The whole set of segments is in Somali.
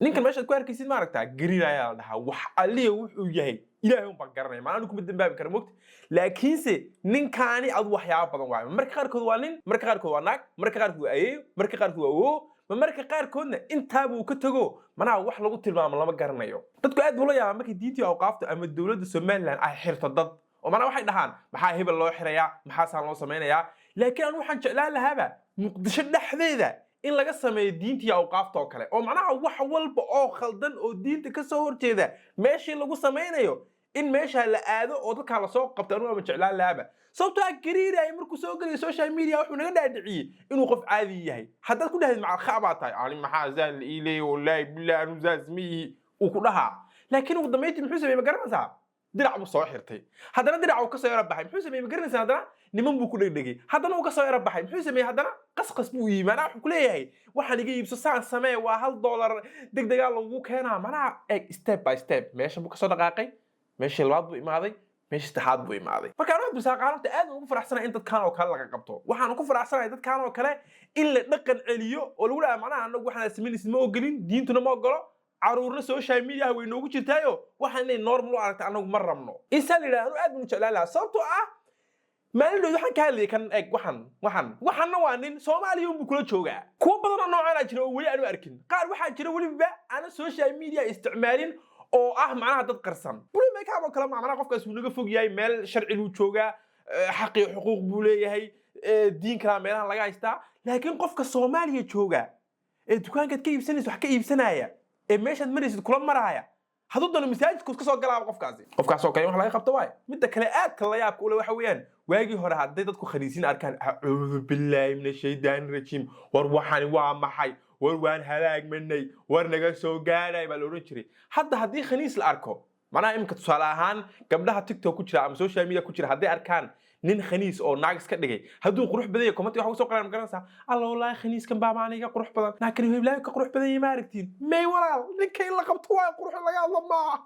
Ninkan meeshaad ku arkaysid, maaragtaa, Gariir ayaa la dhahaa. Wax alliya wuxuu yahay Ilaahay un baan garanaya, maana kuma dambaabi kara, mogta. Laakiinse ninkaani adu waxyaabo badan waayo. Marka qaarkood waa nin, marka qaarkood waa naag, marka qaarkood waa ayeeyo, marka qaarkood waa awoowo, ma marka qaarkoodna intaabuu ka tago. Manaha wax lagu tilmaamo lama garanayo. Dadku aad buu la yaabaa markay Diintii Awqaafta ama dowladda Somaliland ay xirto dad, oo macnaha waxay dhahaan, "Maxaa hebel loo xirayaa? Maxaasaan loo samaynayaa?" Laakiin anu waxaan jeclaan lahaaba Muqdisho dhexdeeda in laga sameeyo Diintii Awqaafta oo kale, oo macnaha wax walba oo khaldan oo diinta ka soo horjeeda meeshii lagu samaynayo in meesha la aado oo dadkaa lasoo qabto. Anu ama jeclaan lahaaba, sababtoo ah Gariiraya markuu soo gelayo social media wuxuu naga dhaadhiciyey inuu qof caadi yahay. Haddaad ku dhahdid, "Macal kha baa tahay," "Ani maxaa saan la ii leeyay? Wallaahi billahi anu saas ma ihi," uu ku dhahaa. Laakiin ugu dambeyntii muxuu sameeyey, ma garanaysaa? Dirac buu soo xirtay. Haddana dirac uu kasoo yaro baxay. Muxuu sameeyey, ma garanaysaa? Haddana niman buu ku dhegdhegay. Haddana uu kasoo yaro baxay. Muxuu sameeyey haddana? Qasqas buu yimi. Macnaha wuxuu ku leeyahay, "Waxaan iga iibso, saan samee, waa $1, degdegaa lagu keenaa." Macnaha eeg, step by step meeshan buu kasoo dhaqaaqay, meeshii labaad buu imaaday, meeshii saddexaad buu imaaday. Marka anu Cabdisaaq aad ugu faraxsanahay in dadkan oo kale laga qabto. Waxaan ku faraxsanahay dadkan oo kale in la dhaqan celiyo oo lagu dhaha, macnaha, "Anagu waxaan samaynaysid ma ogolin, diintuna ma ogolo, caruurna social media way noogu jirtaayo, waxaan inay normal u aragta anagu ma rabno." Insaan la yidhahdo anu aad baan u jeclaan lahaa, sababtoo ah maalin dhow waxaan ka hadlayay kan. Eg, waxanna waa nin Soomaaliya unbuu kula joogaa. Kuwo badan oo noocan aa jira oo weli aanu arkin. Qaar waxaa jira weliba aanan social media isticmaalin oo ah macnaha dad qarsan. Blue Makeup oo kale, macnaha qofkaas wuu naga fog yahay, meel sharci buu joogaa, xaq iyo xuquuq buu leeyahay, diin kalaa meelahan laga haystaa. Laakiin qofka Soomaaliya jooga ee dukaankaad ka iibsanaysa wax ka iibsanaya, ee meeshaad maraysid kula maraaya, hadduu doono masaajidku iska soo galaaba, qofkaasi, qofkaas oo kale in wax laga qabto waaye. Midda kale aadka la yaabka ule waxa weeyaan, waagii hore hadday dadku khaniisiin arkaan, "Acuudu billaahi min ashaydaani rajiim, war waxani waa maxay? War waan halaagmanay, war naga soo gaadhay," baa la odhan jiray. Hadda haddii khaniis la arko, macnaha iminka tusaale ahaan gabdhaha TikTok ku jira ama social media ku jira, hadday arkaan nin khaniis oo naag iska dhigay, hadduu qurux badan yahay, comment waxa kusoo qoraan, ma garanaysaa? "Alla wallaahi khaniiskan baa maaniga qurux badan, naagkani heblaayo ka qurux badan yahay, ma aragtiin?" May walaal, ninka in la qabto waaye, qurux in laga hadlo maaha.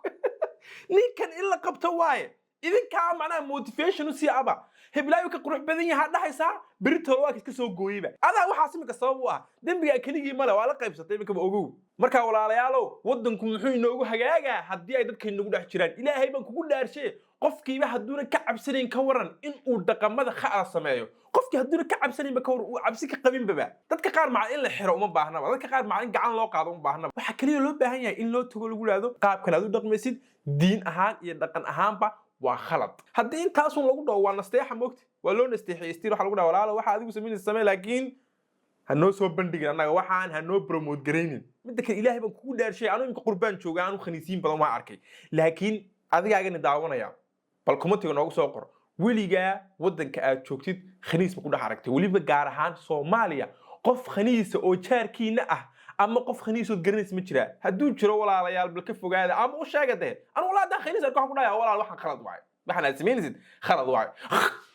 Ninkan in la qabto waaye. Idinkaa macnaha motivation u sii aba, "Heblaayo ka qurux badan yahaa," dhahaysaa, beritooda waa iska soo gooyeyba. Adaa waxaas imika sabab u ah. Dembigaa keligii male, waa la qaybsatay imikaba, ogow. Marka walaalayaalow, waddanku muxuu inoogu hagaagaa haddii ay dadka inagu dhex jiraan? Ilaahay baan kugu dhaarshe, qofkiiba hadduuna ka cabsanayn, ka waran in uu dhaqamada kha'da sameeyo? Qofkii hadduuna ka cabsanaynba, ka waran uu cabsi ka qabinbaba? Dadka qaar maca in la xiro uma baahnaba, dadka qaar maca in gacan loo qaado uma baahnaba. Waxaa keliya loo baahan yahay in loo tago, lagu idhaahdo, "Qaabkan aad u dhaqmaysid diin ahaan iyo dhaqan ahaanba waa khalad." Haddii intaasun lagu dhaho, waa nasteexa, moogta, waa loo nasteexiyey still. Waxa lagu dhaha, "Walaalo, waxa adigu samaynaysa samee, laakiin ha noo soo bandhigin annaga, waxaan ha noo promote garaynin." Midda kale, Ilaahay baan kugu dhaarshay, anu imika qurbaan jooga, anu khaniisiin badan waa arkay. Laakiin adigaagani daawanaya, bal commentiga noogu soo qor, weligaa waddanka aad joogtid khaniis ma ku dhex aragtay? Weliba gaar ahaan Soomaaliya, qof khaniisa oo jaarkiina ah ama qof khaniisood garanaysa ma jiraa? Hadduu jiro, walaalayaal, bal ka fogaada ama u sheega dee. Anu walaa haddaan khaniis arko, waxaan ku dhahaya, "Walaal, waxaan khalad waaye, waxaan aad samaynaysid khalad waaye."